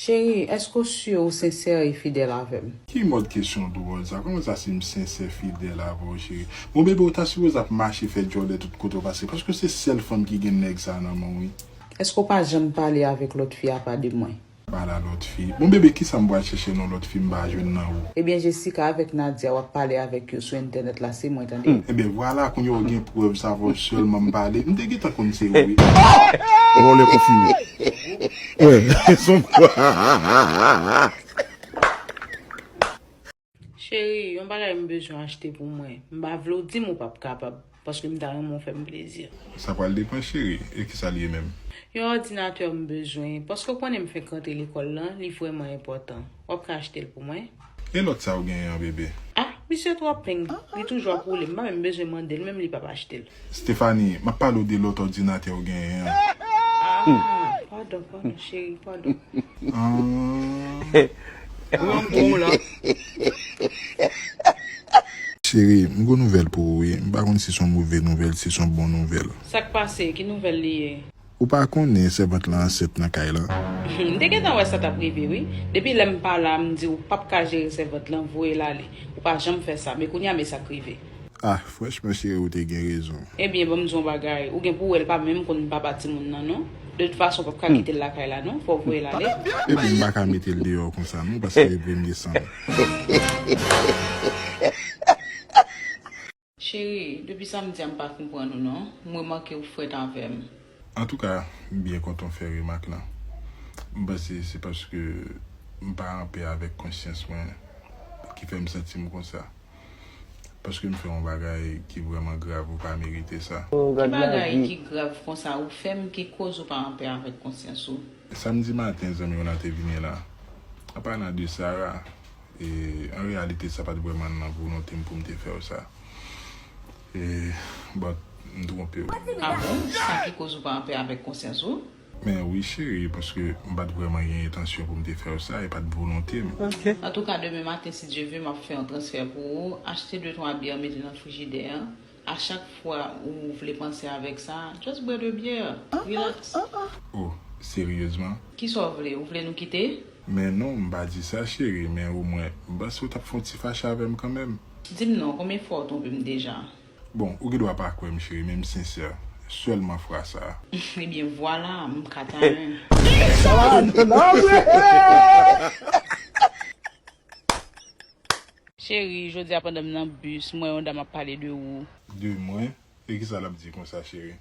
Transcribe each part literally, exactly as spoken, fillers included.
Cheri, èske w si ou sensè e fidèl avè m? Ki mòd kesyon dwòl sa? Kòman sa si m sensè, fidèl avè w, cheri? Bon, bebe, ou ta sipoze ap mache fè djòlè tout kote w pase, paske se sèl fanm ki gen nèg sa nan men w, wi. Èske w pa janm pale avèk lòt fi apa de mwen? Pale a lòt fi. Bon, bebe, kisa m pral chèche nan lòt fi m pa jwenn nan ou? Ebyen, Jessica avèk Nadia w ap pale avèk yo sou entènèt la, se mwen, tande. Ebyen, vwala, kounye a w gen prèv sa, fò sèlman m pale. M te gentan konn se ou, wi. Vòlè konfime. Wè, son Cheri, yon bagay m bezwen achte pou mwen. M pa vle w di m ou p ap kapab, paske m ta renmen w fè m plezi. Sa pral depann, cheri. E kisa l ye menm? Yon òdinatè m bezwen, paske w konnen m fenk rantre lekòl lan, li vrèman enpòtan. W ap ka achte l pou mwen? E lòt sa ou genyen an, bebe? Ah, misye twò peng. Li toujou ap woule. M pa menm bezwen mande l, menm li p ap achte l. Stephanie, m ap pale w de lòt òdinatè ou genyen an. Ah, padon, padon, cheri, padon. Ah. Ou yon bon la. Cheri, m gon nouvèl pou ou, wi. M pa konn si se yon move nouvèl, si se yon bon nouvèl. Sa k pase? Ki nouvèl li ye? Ou pa konnen sèvant lan ansent nan kay lan? M te gentan wè sa t ap rive, wi. Depi lè m pa la, m di w p ap ka jere sèvant lan, voye l ale. Ou pa janm fè sa, men kounye a, men sa k rive. Ah, franchman, cheri, ou te gen rezon. Ebyen, ban m di w yon bagay. Ou gen pou w wè l pa menm konn papa timoun nan, non. De tout fason, w p ap ka kite l lakay la, non. Fò w voye l ale. Ebyen, m pa ka mete l deyò konsa, non, paske e premye san m. Cheri, depi samdi a m pa konprann ou non. M remake w frèt avè m. Antouka, m byen kontan w fè remak lan. M panse se paske m pa anpè avèk konsyans mwen ki fè m santi m konsa. Paske m fè yon bagay ki vrèman grav, ou pa merite sa. Ki bagay ki grav konsa ou fè m ki koz ou pa anpè avèk konsyans ou? Samdi maten, zanmi w lan te vini la. An palan de Sarah, e, an reyalite, sa pa t vrèman nan volonte m pou m te fè w sa. E, but, m twonpe w. Ah bon? Sa ki koz ou pa anpè avèk konsyans ou? Men wi, cheri, paske m pa t vrèman gen entansyon pou m te fè w sa, e pa t volonte m. Antouka, demen maten, si Dye vle, m ap fè yon transfè pou ou. Achte de twa byè, mete nan frijidè an. A chak fwa ou vle panse avèk sa, just bwè de byè. Relax. Oh, seryezman? Kisa w vle? Ou vle nou kite? Men non, m pa di sa, cheri, men omwen, m panse w t ap fè yon ti fache avè m kanmenm. Di m non, konbyen fwa w twonpe m deja? Bon, ou gen dwa pa kwè m, cheri, men m sensè. Sèlman fwa sa a. Ebyen, vwala, m ka tanyen. Cheri, jodi a pandan m nan bis, m wè yon dam ap pale de ou. De mwen? E kisa l ap di konsa, cheri?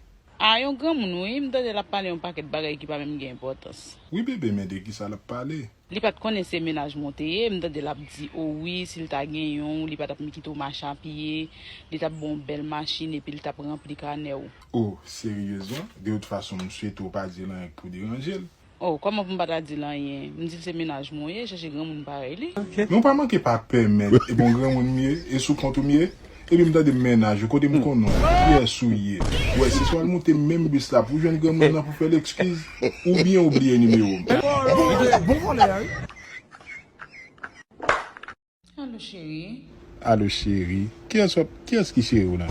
A, yon granmoun, wi. M tande l ap pale yon pakèt bagay ki pa menm gen enpòtans. Wi, bebe, men de kisa l ap pale? Li pa t konnen se mennaj mwen w te ye, m tande l ap di, o wi, si l ta gen yon, li pa t ap kite w mache a pye, li t ap ba w yon bèl machin, epi li t ap ranpli kanè w. O, seryezman? De tout fason, m swete w pa di l anyen k pou deranje l. Oh, kòman pou m pa ta di l anyen? M di l se mennaj mwen w ye, chèche granmoun parèy li. Men w pa manke pa pèmèt, e bon granmoun m ye, e sou kont ou m ye, epi m tande m mennaj ou, kote m konnen w, kiyès ou ye? Ou wè, se swa l monte menm bis la pou jwenn granmoun nan pou fè l ekskiz, oubyen ou bliye nimewo m. Bon vòlè a, wi. Alo, cheri. Alo, cheri. Kiyès w ap, kiyès ki cheri w la?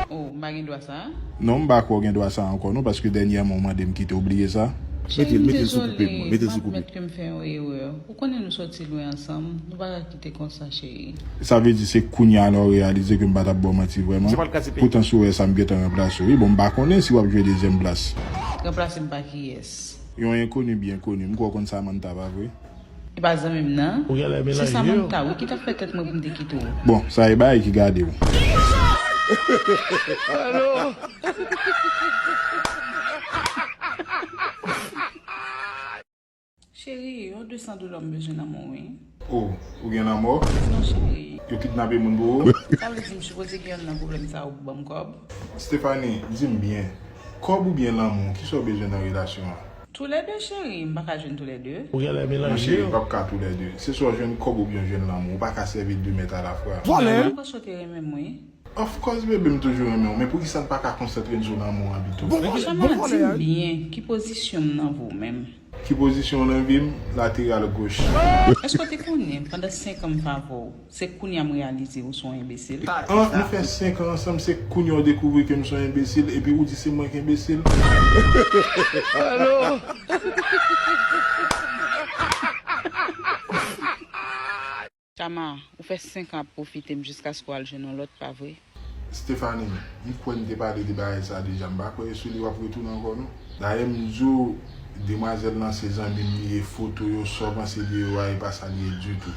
Oh, m pa gen dwa sa a? Non, m pa kwè w gen dwa sa a ankò, non, paske dènyèman w mande m kite w bliye sa. Cheri, m dezole, m admèt ke m fè yon erè. Ou konnen nou soti lwen ansanm, nou pa ka kite konsa, cheri. Sa vle di se kounye a la w reyalize ke m pa t ap ba w manti vrèman? Poutan si w wè sa, m gentan ranplase w. Wi, bon, m pa konnen si w ap jwe dezyèm plas. Ranplase m pa kiyès? Yon enkoni byen koni. M kwè w konn Samantha, pa vre? E pa zanmi m nan. Se Samantha, wi, ki t ap fè tèt mwen pou m te kite w. Bon, sa e bagay ki gade w. Cheri, yon de san dola m bezwen nan men w, wi. Oh, ou gen lanmò? Non, cheri. Yo kidnape moun pou ou? Sa vle di m sipoze gen youn nan pwoblèm sa yo pou ban m kòb? Stephanie, di m byen, kòb oubyen lanmou, kisa w bezwen nan relasyon an? Toulède, cheri, m pa ka jwenn toulède. Mon cheri, p ap ka toulède. Se swa w jwenn kòb oubyen w jwenn lanmou. Ou pa ka sèvi de mèt alafwa. Vòlè! Mwen panse w te renmen m, wi. Of course, bebe, m toujou renmen w. Men poukisa n pa ka konsantre n sou lanmou an pito? Bon vòlè, bon vòlè a, wi. Di m byen, ki pozisyon m nan vi w menm? Ki pozisyon w nan vi m? Lateral goch. Èske w te konnen, pandan senk an m fè avè w, se kounye a m reyalize ou se yon enbesil? An, nou fè senk an ansanm, se kounye a w dekouvri ke m se yon enbesil, epi ou di se mwen k enbesil? Alo! Ama, ou fè senk an ap pwofite m jiskaske w al jwenn yon lòt, pa vre? Stephanie, m kwè n te pale de bagay sa deja, m pa kwè e sou li w ap retounen ankò non. Dayè m di w, demwazèl lan se zanmi m li ye, foto yo, sa w panse de yo a, e pa sa li ye ditou.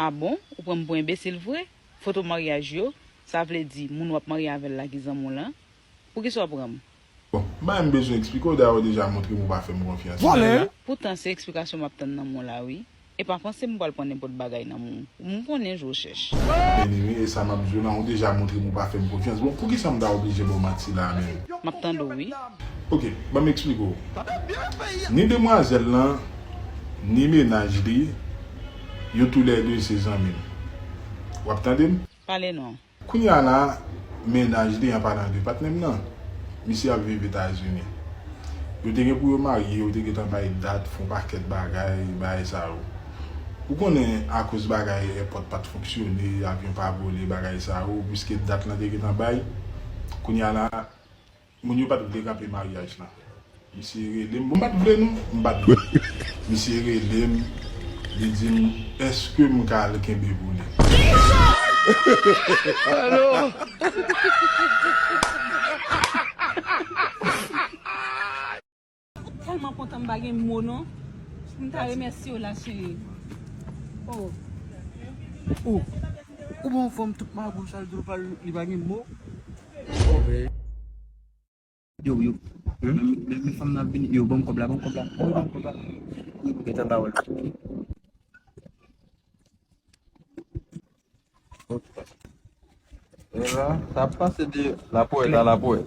A bon? Ou pran m pou enbesil vre? Foto maryaj yo, sa vle di moun w ap marye avè l la ki zanmi w lan? Poukisa w pran m? Bon, m pa menm bezwen eksplike w, dayè w deja montre m ou pa fè m konfyans. Vòlè! Poutan se eksplikasyon m ap tann nan men w la wi. E pa panse m pral pran nenpòt bagay nan men w. M konnen jan w chèch. Anyway, e sa m ap di w lan, ou deja montre m ou pa fè m konfyans. Bon, poukisa m ta oblije ba w manti la a menm? M ap tande w wi. Ok, ban m eksplike w. Ni demwazèl lan, ni mennaj li, yo toulède se zanmi m. W ap tande m? Pale non. Kounye a la, mennaj li an, palan de patnè m nan, misye ap viv Etazini. Yo te gen pou yo marye, yo te gentan bay dat, fè yon pakèt bagay, bagay sa yo. Ou konnen akoz bagay èpòt pa t fonksyone, avyon pa vole, bagay sa yo, piske dat lan te gentan bay, kounye a la, moun yo pa t vle kanpe maryaj lan. Misye rele m, bon, m pa t vle non, m pa t vle. Misye rele m, li di m, èske m ka al kenbe pou li? Alo! Tèlman kontan m pa gen mo non. M ta remèsye w la cheri. Oh. Ou, ou bon fanm tout magouy sa l di w pa li pa gen mo. Yo, yo. Men, men, men fanm nan ap vini. Yo, ban m kòb la, ban m kòb la. Ban m kòb la. Gentan ba w l. E la, sa ap pase de lapwèt a lapwèt.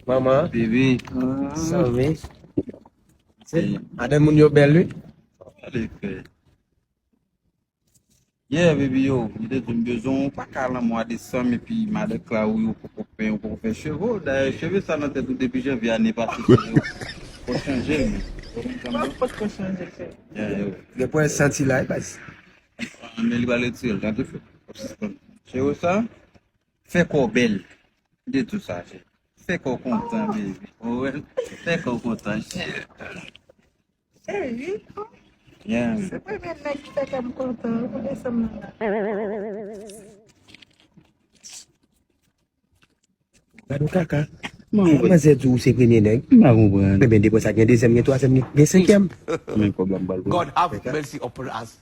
Manman. Bebe. Zanmi. Se madanm moun yo bèl wi. Sa w pale fè? Yeah, baby yo, li te di m bezwen w, ou pa ka al nan mwa desanm epi madan Clary ou poko penyen, ou poko fè cheve w. Dayè, cheve sa nan tèt ou depi janvye ane pase, cheve w poko chanje, men. Ou konprann sa m di w? Mwen potko chanje, cheri. Yeah, yo. Depi w santi la, e baz. Ah, men li pral retire l, gade fè. W ap sispann. Cheve sa, fè kò w bèl. M te di w sa, cheri. Fè kò w kontan, baby. Ou wè? Fè kò w kontan, cheri. Cheri, se premye nèg ki fè kè m kontan pou desanm nan la. Gad yon kaka. Manzè di w se premye nèg. M pa konprann. Ebyen, depi sa gen dezyèm, gen twazyèm, gen senkyèm. Men kòb la m pral voye. God have mercy upon us.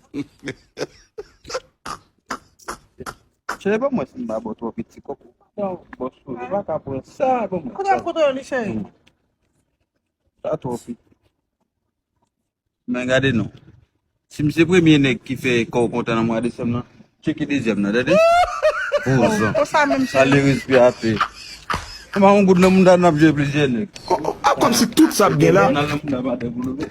Cheri, ban mwen si m pa ba w twò piti kòb. Bon, sou, ou pa ka pran sa, ban mwen sa. Kote w ap kote w li, cheri? Sa twò piti. Men gade non. Si m se premye nèg ki fè kò w kontan nan mwa desanm nan, tcheke dezyèm nan, tande? Vouzan. Konsa menm, cheri. Ale respè atè. Kòman yon goud nan mouda n ap jwe plizyè nèg? Kò-, a, kòmsi tout sa ap gen la. Nan mouda madanm ou leve.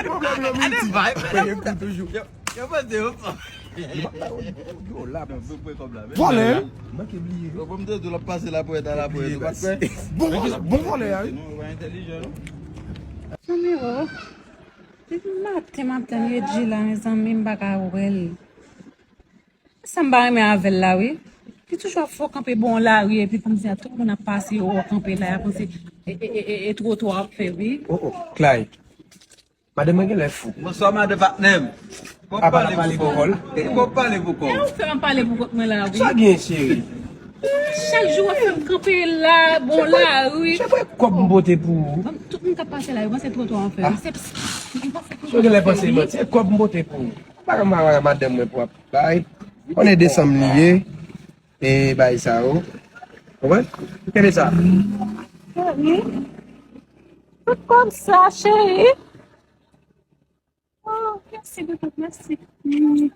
Pwoblèm yo miltip. Premye kou toujou. Yo, yo panse yo fò. Yo la. Vòlè. Manke bliye. Bon, m te di w l ap pase lapwèt a lapwèt, ou pa t kwè? Bon vòlè, bon vòlè a wi. Non, ou pa entèlijan non. Zanmi o, depi maten m ap tann Reggie la, mezanmi, m pa ka wè l. Sa m pa renmen avè l la wi. Li toujou ap fè w kanpe bò yon lari epi kòmsi a tout moun ap pase yo wè w kanpe la, y ap panse e, e, e, e, e twotwa w ap fè wi. Oh, oh, Clay. Madanm mwen genlè fou. Bonswa madan patnè m. Apa l ap pale pou kò l? Bon pale pou kò w. E ou fè m ap pale pou kont mwen la wi. Sa gen cheri? Chak jou w ap fè m kanpe la, bon lari. Se vre kòb m pote pou ou. Tout moun k ap pase la, yo panse twotwa w ap fè. Se, m panse twotwa w ap fè wi. Yo genlè panse se kòb m pote pou ou. Pa gen madanm mwen pou ap bay. Konnen desanm li ye. E bay sa yo. Konprann? Kenbe sa. Cheri. Tout kòb sa, cheri. Oh, mèsi, bebe, mèsi. Mm.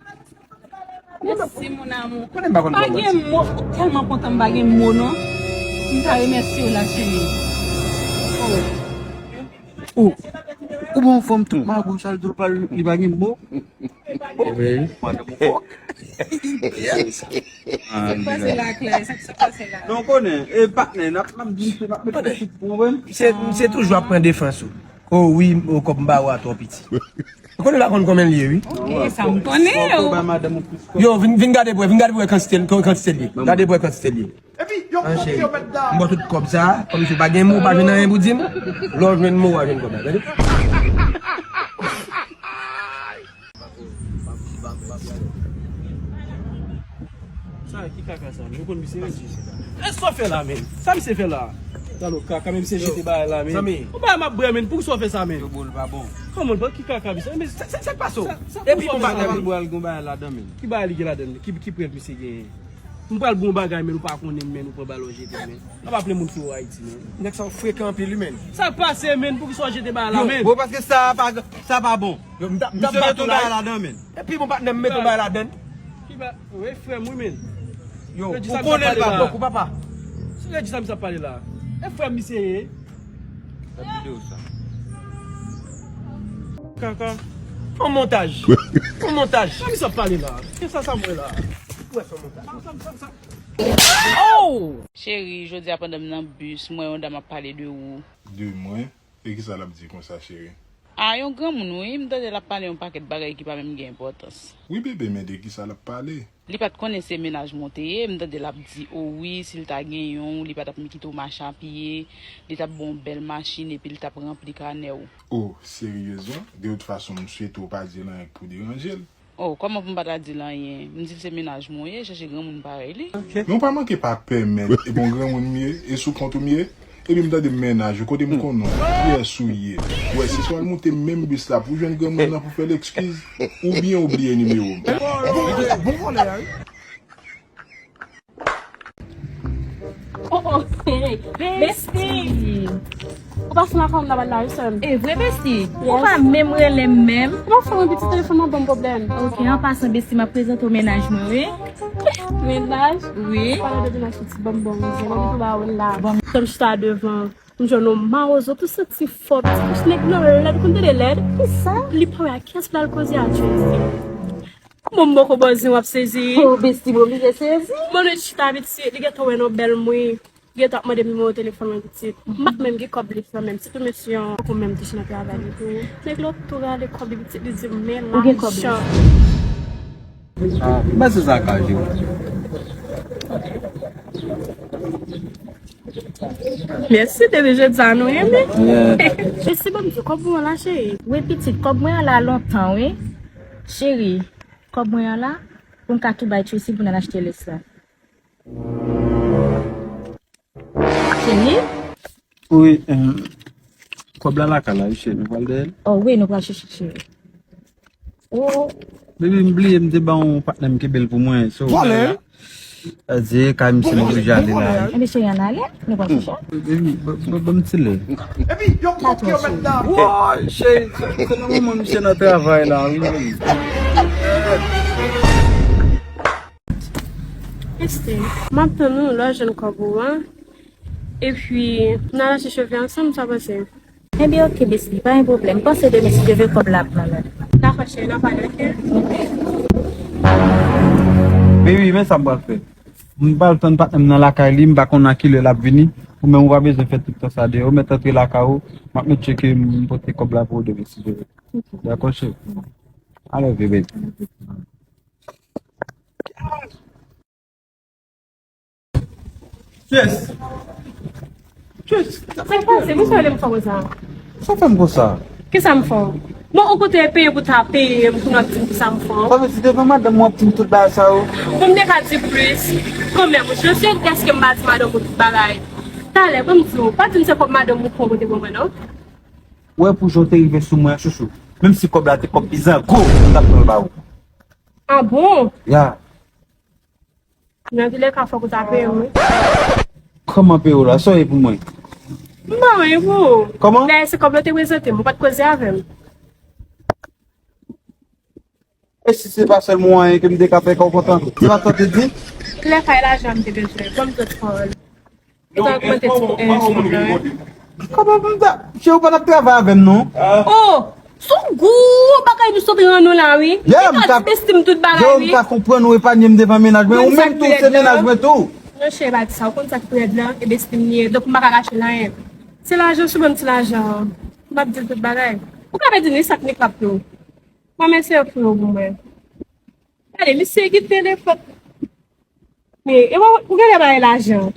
Mèsi, mon amour. Konnen m pa konn kòmanse. Pa gen mo, ou tèlman kontan m pa gen mo, non. M ta remèsye w la, cheri. Oh. Ou, ou bon fanm tout magouy sa l di w pa li pa gen mo. Sa k pase la, Clay? Sa k pase la? Non, konnen, e patnè, n ap, n ap di misye, n ap mete sou tit pou mwen. Misye, misye toujou ap pran defans ou. Oh wi, o kòb m ba ou a twò piti. Ou konnen la konn konbyen l ye, wi. Ok, sa m konnen yo. Yo, vin, vin gade pou wè, vin gade pou wè kantite, kantite l ye. Gade pou wè kantite l ye. Epi, yo kòpye yo mèt da. M ba w tout kòb sa, kòmsi w pa gen mo, w pa jwenn anyen pou di m. Lè w jwenn mo, w a jwenn kòb la, gade. Sa ki kaka sa, men? Ou konn misye redi. Sa w fè la, men? Sa misye fè la? Talo kaka, men misye jete bagay la, men. Zanmi. Ou bagay m ap bwè, men. Poukisa w fè sa, men? Yo bon, l pa bon. Kòman, bon, ki kaka misye? Men sa, sa, sa k pase w? Epi ou pa bwè l, gon bagay ladan, men. Ki bagay li gen ladan? Ki, ki prèv misye genyen? M pral bon bagay, men ou pa konnen, men ou pran balon jete, men. Ap aple moun ki ou Ayiti, men. Nèg sa frekan anpil, wi, men. Sa k pase, men? Poukisa w jete bagay la, men? Bon, paske sa pa, sa pa bon. Yo, m t ap, m t ap bat ou la, wi. Epi bon patnè m met yon bagay ladann. Ki ba, wi, frè m, wi, men. Yo, ou konnen l pa bon, papa. Sou redi sa misye ap pale la. E frè m misye ye. Gad videyo sa. Kaka. Fè yon montaj. Fè yon montaj. Sa misye ap pale la. Kisa sa m wè la? Ou wè fè yon montaj. Sa, sa, sa, sa. Oh! Cheri, jodi a pandan m nan bis, m wè yon dam ap pale de ou. De mwen? E kisa l ap di konsa, cheri? A, yon granmoun, wi. M tande l ap pale yon pakèt bagay ki pa menm gen enpòtans. Wi, bebe, men de kisa l ap pale? Li pa t konnen se mennaj mwen w te ye. M tande l ap di, o wi, si l ta gen yon, li pa t ap kite w mache a pye, li t ap ba w yon bèl machin, epi li t ap ranpli kanè w. O, seryezman? De tout fason, m swete w pa di l anyen k pou deranje l. Oh, kòman pou m pa ta di l anyen? M di l se mennaj mwen w ye, chèche granmoun parèy li. Men w pa manke pa pèmèt, e bon granmoun m ye, e sou kont ou m ye, epi m tande m mennaj ou, kote m konn ou, kiyès ou ye. Ou wè, si se w al moute menm bis la pou w jwenn granmoun nan pou fè l ekskiz, oubyen ou bliye nimewo m. Bon, bon, bon vòlè a, wi. Oh, oh, hey, bestie. Ou pa fè lakay m nan bal la, wi, sè m. E vre, bestie? Ou pa menm rele m menm. Ou pa fè yon pitit telefòn nan ban m pwoblèm. Ok, an pasan, bestie, m ap prezante w mennaj mwen, wi. Mennaj? Wi. Pale de mennaj pitit banm bon, wi, sè m ap tou ba ou l la. Bon, m chita devan. M jwenn yon mawozo tou santi fò, ti bouch nèg nan lèd, konn tande lèd. Kisa? Li pa wè a kiyès pou l al koze a, Tracy. Bon, m poko bòzin w ap sezi. Oh, besti, bon, m vle sezi. Bon, nou chita pitit, li gentan wè non bèl mwen. Li gentan ap mande m nimewo telefòn mwen pitit. M pa t menm gen kòb li fè menm, sitou mesye an poko menm touche nan travay li tou. Nèg la tou rale kòb li pitit, li di m men lajan. Ou gen kòb li? Ah, m panse sa ka jere. Mèsi, depi jodi a nou renmen. Yeah. Mèsi, bon, m di kòb mwen la, cheri. Wi, pitit, kòb mwen an la lontan, wi. Cheri, kòb mwen an la, pou m ka tou bay Tracy pou n al achte lès la. Cheri? Wi, em, kòb la lakay la, wi, cheri, nou pral dèyè l? Oh, wi, nou pral chèche l, cheri. Oh. Baby, m bliye m te ba yon patnè m kenbe l pou mwen, so. Vòlè! Sa di, kay misye m oblije ale la, wi. Ebyen, cheri, ann ale, nou pral chèche. Baby, ba, ba, ban m ti lè. Epi, yo kòk yo mèt la. Woy, cheri, se, se nan moman misye nan travay la, wi. Esther, m ap tann ou lè w jwenn kòb ou an. Epi, n al achte cheve ansanm, sa w panse? Ebyen, oke, besti, pa gen pwoblèm. Panse demen, si Dye vle, kòb la ap nan men w. Dakò, cheri, n ap pale, oke? Baby, men sa m pral fè. M pral tann patnè m nan lakay li, m pa konn a kilè l ap vini. Ou menm, ou pa bezwen fè tout tan sa deyò. Ou mèt antre lakay ou, m ap make sure ke m pote kòb la pou ou demen, si Dye vle. Dakò, cheri? I love you, baby. Yes. Yes. Sa k pase? Poukisa w rele m fò konsa? Sa fè m konsa? Kisa m fè w? Bon, ou kote peye pou ta peye m, pou n ap di m kisa m fè w? Sa vle di devan madanm ou ap di m tout bagay sa yo? Bon, m te ka di plis. Kanmenm, jan se dèske m pa di madanm ou tout bagay. Talè, ban m di w, pa di m se kòb madanm ou pran pou te ban mwen, non. Ou wè pou jan w te rive sou mwen an, chouchou. Menm si kòb la te kòb bizango, m t ap pran l ba ou. Ah bon? Ya. Nan vilè ka fòk ou ta peye m, wi. Kòman peye w la? Sa w ye pou mwen? M pa anyen pou ou. Kòman? Dayè, se kòb la w te prezante m, ou pa t koze avè m. E si se pa sèlman anyen ke m te ka fè kè w kontan? Se pa sa w te di? Klè kay lajan m te bezwen. Ban m tout pawòl. Ou ta ogmante ti, eh, ti kòb la, wi. Kòman pou m ta? Cheri, ou pa t ap travay avè m, non. Oh! Sou gwo bagay nou sot rann ou la, wi. Yeah, m t ap di besti m tout bagay, wi. Yo, m ta konprann ou epanye m devan mennaj mwen. Ou menm tou, se mennaj mwen tou. Non, cheri, pa di sa. Ou konn sa ki pi rèd la? E besti m li ye. Donk, m pa ka kache l anyen. Ti lajan, sou ban m ti lajan. M Ap di l tout bagay. Ou ka pa di li sa k li k ap tou. Mwen mesye yo fou yo pou mwen. Gade, misye ki telefòn. Men, e bon, ou genlè bay lajan.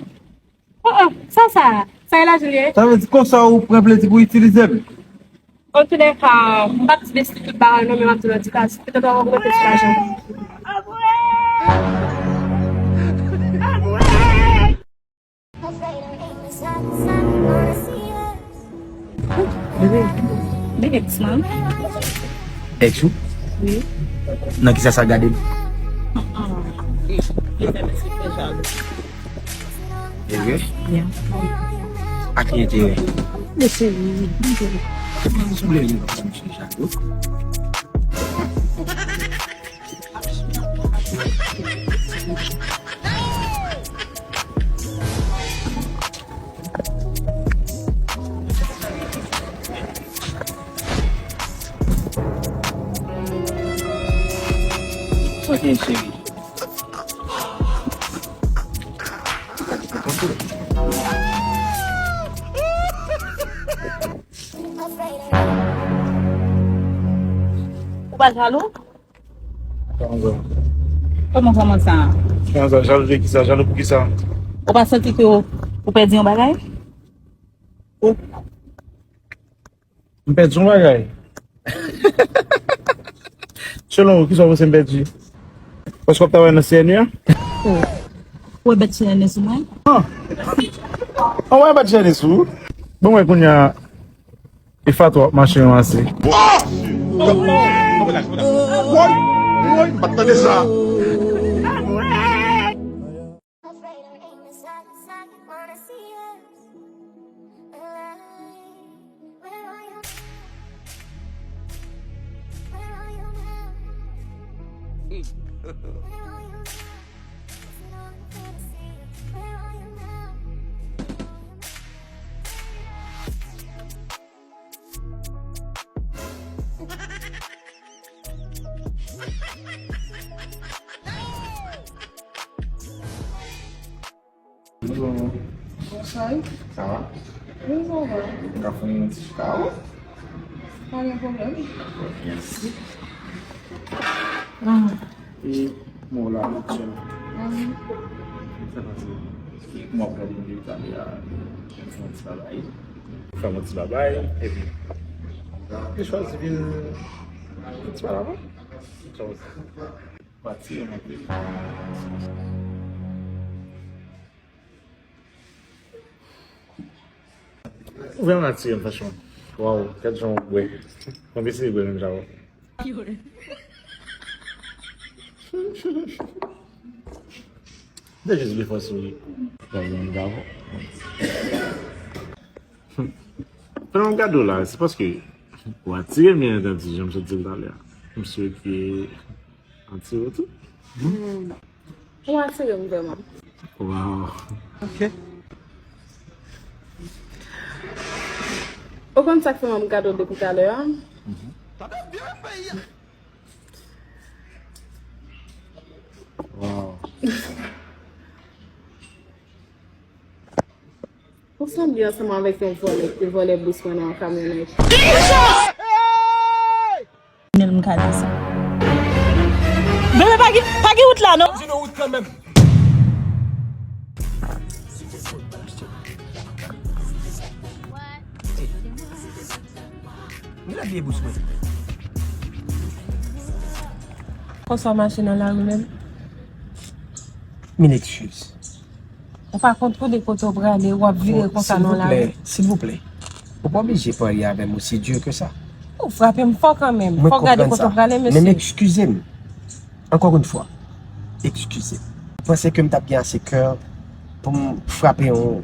Oh, oh, sa, sa, sa e lajan li ye? Sa vle di konsa ou pran plezi pou itilize m? Antoulèka, m p ap di li tout bagay non, men m ap di l an ti ka, petèt w ap ogmante ti lajan. Bebe, men ex mwen. Ex ou? Wi. Nan kisa sa gade m? Enterè? Yeah. A ki enterè? Mesye, wi. Sou le li, mesye Jacques. Ok, cheri. Ou pa jalou? Kòman sa? Kòman sa? Kòman sa? Jalou de kisa? Jalou pou kisa? Ou pa santi ke ou, ou pèdi yon bagay? Oh. M pèdi yon bagay. Selon ou, kisa w panse m pèdi? Paske w ap travay nan C N U a? Oh. Ou wè bèt C N S sou mwen? Ah. An wè bèt C N S sou ou? Bon, mwen kounye a, e Fatou ap mache ranmase. Woy! Woy! M pa t tande sa. Bonjour. Bonsoir. Ça va? Oui, ça va. Ou ka fè yon ti chita ou? Pa gen pwoblèm. Dakò, mèsi. Ah. E, bon, la, aktyèl. Mhm. Sa pase. Mwen ap gade yon videyo talè a, fè yon ti babay. Fè yon ti babay, epi. Li chwazi vin fè ti pale avè w. Chwazi. Ou vrèman atire m, franchman. Waw, gad jan w bwè. Mwen deside bwè menm jan w. M te jis vle fè w souri. Fè yon gade w la, se paske ou atire m, byen antandi, jan m sot di l talè a. M swete atire w tou. Hmm. Ou atire m vrèman. Waw. Ok. Ou konn sa k fè m ap gade w depi talè a? Mhm. Waw. Ou sanble ansanm avèk yon vòlè ki te vòlè bous mwen nan yon kamyonèt. Nèl m ka di sa. Bebe, pa gen, pa gen wout la, non? Di nou wout kanmenm. Mila byen bous mwen. Konsa w mache nan lari menm? Mil eskiz. Ou pa kontwole kote w prale, w ap vire konsa nan lari. Silvouplè, silvouplè. Ou pa oblije parye avè m osi di ke sa. Ou frape m fò kanmenm. Fò w gade kote w prale, mesye. Men eskize m. Ankò yon fwa, eskize m. Ou panse ke m t ap gen ase kè pou m frape yon,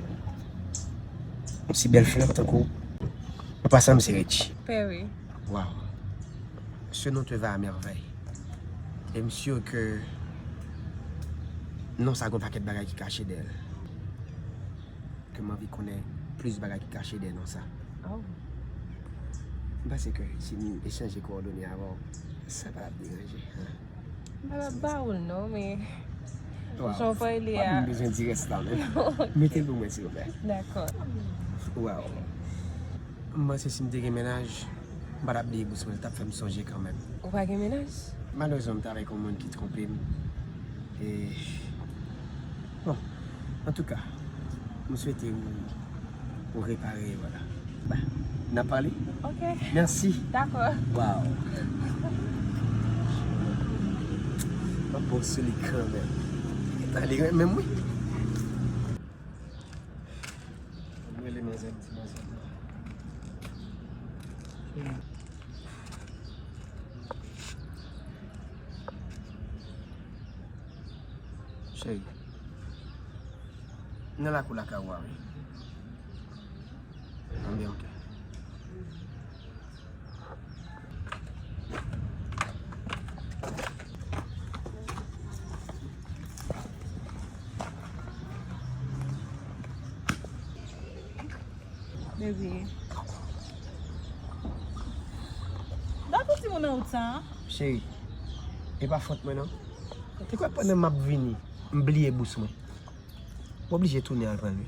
yon si bèl flè tankou w? An pasan, m se Reggie. Perry. Waw. Ce nom te va à merveille. E m si ke non sa gen yon pakèt bagay ki kache dèyè l. Ke m anvi konnen plis bagay ki kache dèyè non sa. Oh. M panse ke si m echanje kowòdone avè w, sa pa ap deranje. M pa t ap ba w l non, men jan w pale a. Pa bezwen di rès la menm. Mete l pou mwen, silvouplè. Dakò. Waw. M panse si m te gen mennaj, m pa t ap bliye bous mwen, li t ap fè m sonje kanmenm. Ou pa gen mennaj? Malerezman, m t avèk yon moun ki twonpe m. E, bon, antouka, m swete ou, ou repare, vwala. Ba, n a pale? Ok. Mèsi. Dakò. Waw. M ap bon sou li kanmenm. Gentan li renmen m, wi. Mwen rele manzè, ti manzè. Cheri, m nan lakou lakay ou a, wi. Anben, ok. Baby. Dat ou timoun nan wout sa a? Cheri, e pa fòt mwen non. Ou te kwè pandan m ap vini, m bliye bous mwen? M oblije tounen al pran l, wi.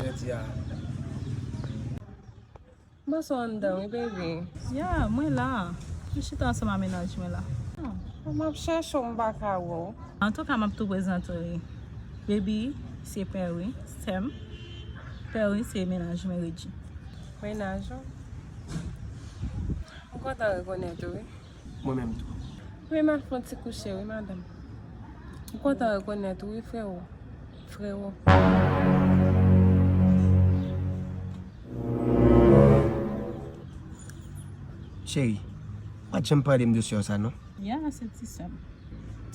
Jodi a. M panse w anndan, wi, baby. Ya, mwen la. M chita ansanm a mennaj mwen la. Ah, m ap chèche w, m pa ka wè w. Antouka, m ap tou prezante w, wi. Baby, se Perry, sè m. Perry, se mennaj mwen, Reggie. Mennaj ou? M kontan rekonèt ou, wi. Mwen menm tou. Wi, m ap fè yon ti kouche, wi, madanm. M kontan rekonèt ou, wi, frewo. Frewo. Cheri, ou pa t janm pale m de sè w sa, non? Ya, se ti sè m.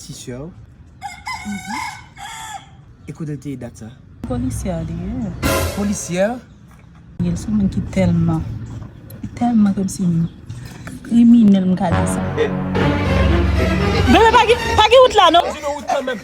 Ti sè w? Mhm. E kote l te ye dat sa? Polisyè li ye. Polisyè? Li se yon moun ki tèlman, tèlman kòmsi kriminèl, m ka di sa. Bebe, pa gen, pa gen wout la, non? Di nou wout kanmenm.